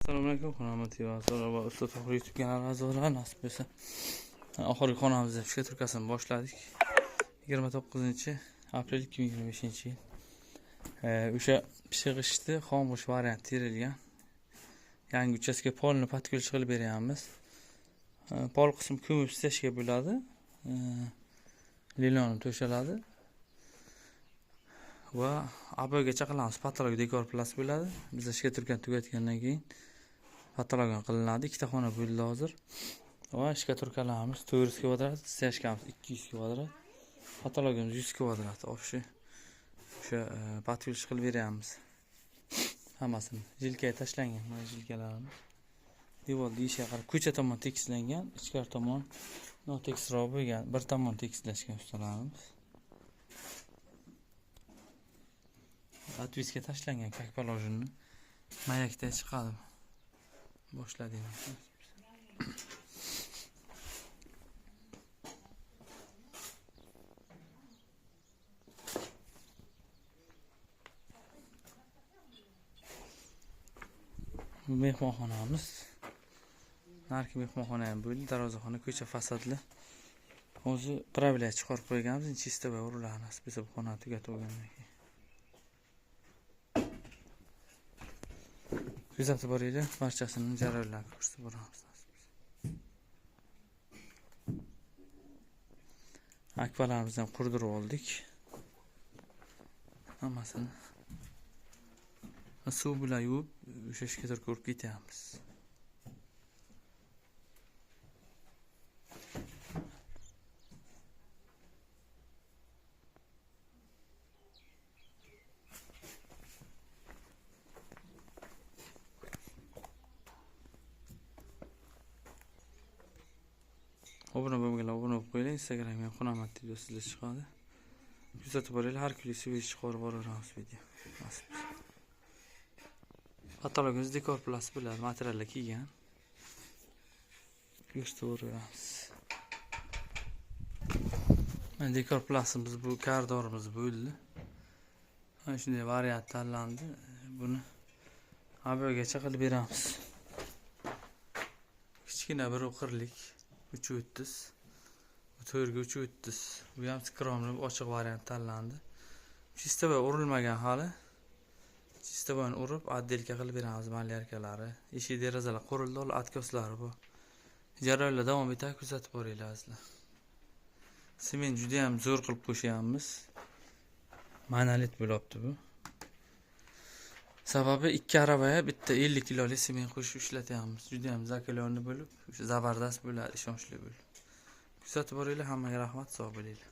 Assalomu alaykum, xonamiz a'zolari va Usta Tohir YouTube kanali a'zolari, nasib bo'lsa oxirgi xonamizda shkaturkasini boshladik. 29 aprel 2025 yil. O'sha pishig'ishni xomg'isht variant terilgan. Yangi uchastka polni под ключ qilib beryapmiz. Pol qismi ko'mib стяжка bo'ladi. Lilon to'shaladi. Va обойgacha qilamiz. Потолок dekor пласт bo'ladi. Biz shkaturkani tugatgandan keyin потолок ham qilinadi. Ikkita xona bo'ldi hozir. Va shkaturkalarimiz 400 kvadrat, стяжка miz 200 kvadrat, потолок imiz 100 kvadrat. Общий o'sha под ключ qilib beryapmiz. Hammasini жилка ga tashlangan mana жилка larimiz. Devor deyishga qarab ko'cha tomon tekislangan, ichkari tomon notekisroq bo'lgan. Bir tomon tekislashgan ustalarimiz. Отвеска tashlangan, как положено. Mayakda chiqadi. Boshladik. Bu mehmonxonamiz. Narki mehmonxona ham bo'ldi, darvozaxona, ko'cha fasadli. Hozir правила chiqarib qo'yganmiz, чистовой uriladi nasib bo'lsa bu xonani tugatib olgandan keyin. Kuzatib boringlar, barchasini jarayonlarini ko'rsatib boramiz nasib bo'lsa. Akvalarimizni ham qurdirib oldik. Hammasini suv bilan yuvib, o'sha shkaturka urib ketyapmiz. Obuna bo'lmaganlar obuna bo'lib qo'yinglar. Instagramga Xunamat deb yozsanglar chiqadi. Kuzatib boringlar, har kuni свежий chiqarib boraveramiz video. Nasib bo'lsa. Потолок imiz dekor пласт bo'ladi, materiallar kelgan. Ko'rsatib boraveramiz. Mana dekor пласт imiz, bu koridorimiz bo'ldi. Mana shunday variant tanlandi. Buni обой gacha qilib beramiz. Kichkina bir o'qirlik 3.30. Bu 4 ga 3.30. Bu ham скромный, ochiq variant tanlandi. Чистовой urilmagan hali. Чистовой ni urib, отделка qilib beramiz, малярка lari. Eshik derazalar qurildi, откос lari bu. Jarayonlar davom etadi, kuzatib boringlar, azizlar. Sement juda ham zo'r qilib qo'shyapmiz. Monolit bo'lyapti bu. Sababi ikki aravaga bitta 50 kilolik sement qo'shib ishlatyapmiz. Juda ham закаленный bo'lib, o'sha zabardast bo'ladi, ishonchli bo'lib. Kuzatib boringlar, hammaga rahmat, sog' bo'linglar.